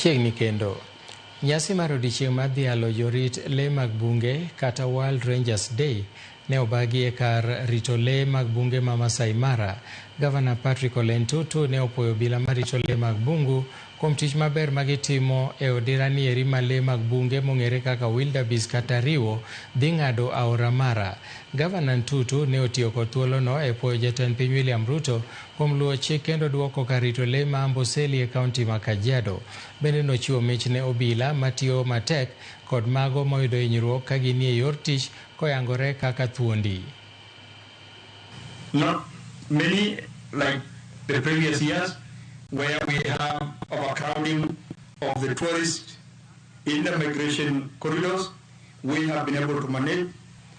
Machiegni kendo. Nyasi mar odiechieng' mar dhialo jorit lee mag bunge kata World Rangers Day ne obagi e kar rito lee mag bunge ma Masai Mara. Gavana Patrick Ole Ntutu ne opuoyo obila marito lee mag bungu kuom tich maber ma gitimo e odira nieri ma lee mag bunge mong'ere kaka wildebeest kata riwo dhi ng'ado aora Mara. Gavana Ntutu ne otiyo kod thuolono e puoyo jatend piny William Ruto kuom luwo chik kendo duoko kar rito lee ma Amboseli e kaunti ma Kajiado. Bende nochiwo mich ne obila matiyo matek kod mago moyudo hinyruok ka ginie yor tich koyangore kaka thuondi. Not many like the previous years where we have overcrowding of the tourists in the migration corridors. We have been able to manage,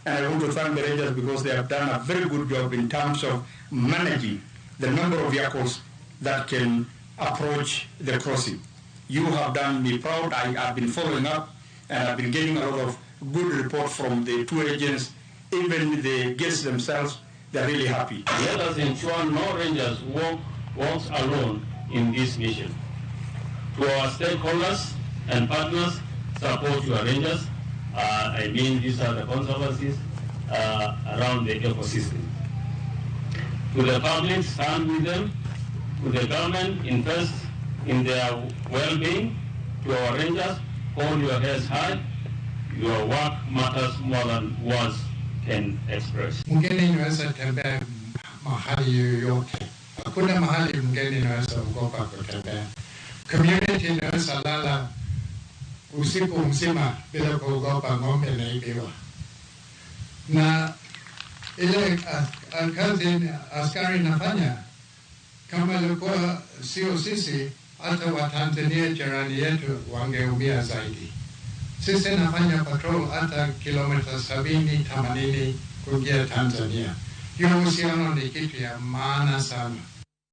and I want to thank the rangers because they have done a very good job in terms of managing the number of vehicles that can approach the crossing. You have done me proud. I have been following up and I've been getting a lot of good report from the tour agents. Even the guests themselves, they're really happy. Let us ensure no rangers walks alone in this mission. To our stakeholders and partners, support your rangers. I mean, these are the conservancies around the ecosystem. To the public, stand with them. To the government, invest in their well-being. To our rangers, hold your heads high. Your work matters more than words can express. Mgeni inaweza tembea mahali yoyote, hakuna mahali mgeni inaweza ogopa kutembea. Community inaweza lala usiku mzima bila kuogopa ng'ombe inaibiwa. Na ile kazi askari nafanya, kama ilikuwa sio sisi, hata Watanzania jirani yetu wangeumia zaidi. Sisi nafanya patrol hata kilomita 70, 80 kuingia Tanzania. Hiyo uhusiano ni kitu ya maana sana.